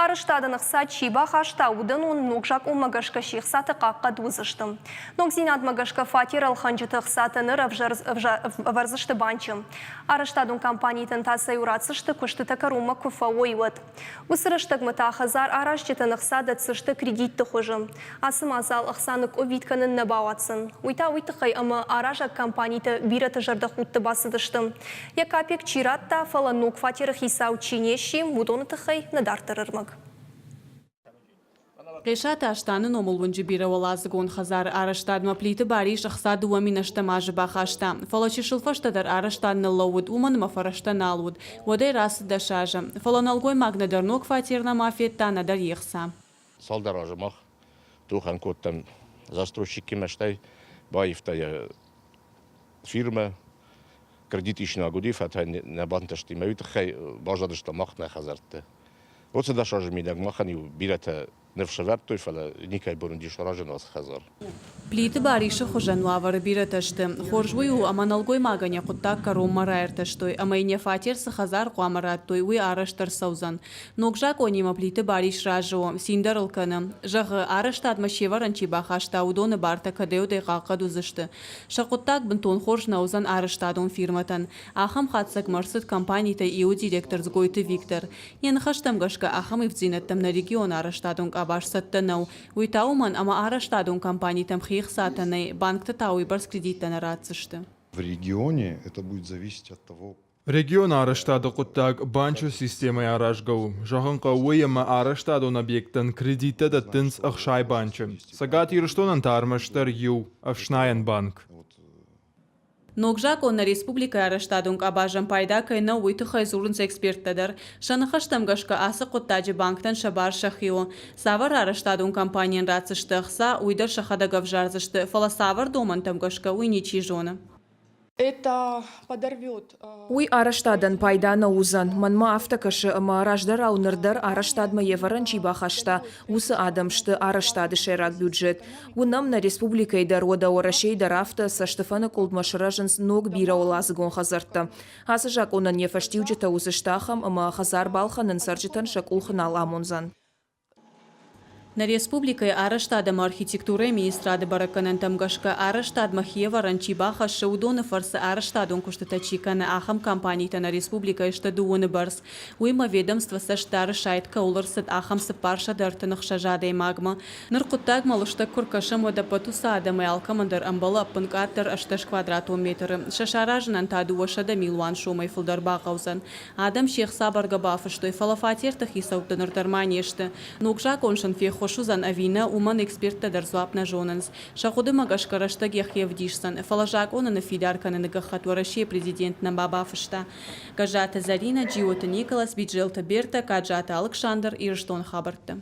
Арӕзтадӕн ӕхца чи бахаста, уыдонон ног закъонмӕ гӕсгӕ се хцатӕ хъахъхъӕд уыдзысты. Ногдзинадмӕ гӕсгӕ фатер ӕлхӕнджыты ӕхцатӕ ныр ӕвӕрдзысты банчы. Арӕзтадон компанитӕн та сӕ иу ратдзысты, куыстытӕ кӕронмӕ куы фӕуой, уӕд. Уыцы рӕстӕгмӕ та хӕдзар аразджытӕн ӕхца дӕтдзысты кредитты хуызы. Ацы мадзал ӕхца ныкъкъуыввитт кӕнын нӕ бауадздзӕн. Уый та уый тыххӕй, ӕмӕ аразӕг компанитӕ бирӕты зӕрдӕхудты бацыдысты. Йӕ капекк чи радта, фӕлӕ ног фатеры хицау чи не сси, уыдоны тыххӕй нӕ дарддӕр ӕрмӕг. Хъесаты Астаны номыл уынджы бирӕуӕладзыгон хӕдзары арӕзтадмӕ Плиты Барис ӕхца 2008 азы бахаста. Фӕлӕ чысыл фӕстӕдӕр арӕзтад ныллӕууыд, уымӕн ӕмӕ фӕрӕзтӕ нал уыд. Уӕдӕй рацыд 10 азы. Фӕлӕ нӕлгоймаг нӕдӕр ног фатер нӕма федта, нӕдӕр йе хца. Цалдӕр азы мах тухӕн кодтам застройщикимӕ, стӕй баивта йӕ фирмӕ, кредит исинаг уыди, фӕтӕ нӕ бантысти. Мӕ уый тыххӕй баззадыстӕм мах нӕ хӕдзӕртты. Уыцы 10 азы мидӕг махӕн-иу бирӕтӕ ныфс ӕвӕрдтой, фӕлӕ никӕй бон уыди саразын ацы хӕдзар. Плиты Барисы хуызӕн уавӕры бирӕтӕ сты. Хорз уый у, ӕмӕ нӕлгоймагӕн йӕ хъуыддаг кӕронмӕ раиртӕстой ӕмӕ йын йӕ фатер цы хӕдзар хъуамӕ радтой, уый арӕзт ӕрцӕудзӕн. Ног закъонимӕ Плиты Барис разы у, цин дӕр ыл кӕны. Зӕгъы, арӕзтадмӕ се вӕрӕн чи бахаста, уыдоны бартӕ кӕдӕй-уӕдӕй хъахъхъӕд уыдзысты. Сӕ хъуыддаг бынтон хорз нӕ уыдзӕн арӕзтадон фирмӕтӕн. Ахӕм хатдзӕгмӕ ӕрцыд компанитӕй иуы директор Дзгойты Виктор. Йӕ ныхӕстӕм гӕсгӕ, ахӕм ивддзинӕдтӕм нӕ регионы арӕзтадон къабаз цӕттӕ нӕу. Уый та уымӕн, ӕмӕ арӕзтадон компанитӕм хи ӕхцатӕ нӕй, банкты та уыйбӕрц кредиттӕ нӕ ратдзысты. В регионе это будет зависеть от того, Регионы арӕзтады хъуыддаг банчы системӕйӕ аразгӕ у. Зӕгъын хъӕуы уый, ӕмӕ арӕзтадон объекттӕн кредиттӕ дӕттынц 60 банчы. Цӕгат Ирыстонӕн та ӕрмӕстдӕр иу – ӕфснайӕн банк. Ног закъон нӕ республикӕйы арӕзтадон къабазӕн пайда кӕй нӕу, уый тыххӕй дзурынц эксперттӕ дӕр. Сӕ ныхӕстӕм гӕсгӕ, ацы хъуыддаджы банктӕн сӕ бар сӕхи у. Цавӕр арӕзтадон компанийӕн ратдзысты ӕхца, уый дӕр сӕхӕдӕг ӕвзардзысты, фӕлӕ цавӕр домӕнтӕм гӕсгӕ, уый ничи зоны. Уый арӕзтадӕн пайда нӕ уыдзӕн. Мӕнмӕ афтӕ кӕсы, ӕмӕ раздӕрау ныр дӕр арӕзтадмӕ йе вӕрӕн чи бахаста, уыцы адӕм сты арӕзтады сӕйраг бюджет. Уынӕм, нӕ республикӕйы дӕр, уӕдӕ Уӕрӕсейы дӕр афтӕ, цӕстыфӕныкъуылдмӕ сырӕзынц ног бирӕуӕладзыгон хӕдзӕрттӕ. Ацы закъонӕн йӕ фӕстиуджытӕ уыдзысты ахӕм, ӕмӕ хӕдзар балхӕнын цӕрджытӕн сӕ къухы нал амондзӕн. Нӕ республикӕйы арӕзтад ӕмӕ архитектурӕйы министрады бӕрӕггӕнӕнтӕм гӕсгӕ, арӕзтадмӕ хиӕвӕрӕн чи бахӕссы, уыдоны фӕрцы арӕзтадон куыстытӕ чи кӕны, ахӕм компанитӕ нӕ республикӕйы сты дыууыны бӕрц. Уыимӕ ведомство цӕст дары сайд кӕуыл ӕрцыд, ахӕм 436 адӕймагмӕ. Ныр хъуыддагмӕ лыстӕг куы ркӕсӕм, уӕд ӕппӕт уыцы адӕмӕй алкӕмӕн дӕр ӕмбӕлы ӕппынкъаддӕр 18 квадратон метры. Сӕ саразынӕн та 200 милуан сомӕй фылдӕр бахъӕудзӕн. Адӕм се хца бӕргӕ бафыстой, фӕлӕ фатерты хицӕуттӕ ныр дӕр ма не сты. Ног закъон сын феххуыс уыдзӕн ӕви нӕ, уымӕн эксперттӕ дӕр дзуапп нӕ зонынц. Сӕ хъуыдымӕ гӕсгӕ рӕстӕг йӕхи ӕвдисдзӕн, фӕлӕ закъоны ныффидар кӕныны гӕххӕтт Уӕрӕсейы президент нӕма бафыста. Гӕззаты Зӕринӕ, Джиоты Николас, Биджелты Бертӕ, Каджаты Алыксандр, Ирыстоны хабӕртты.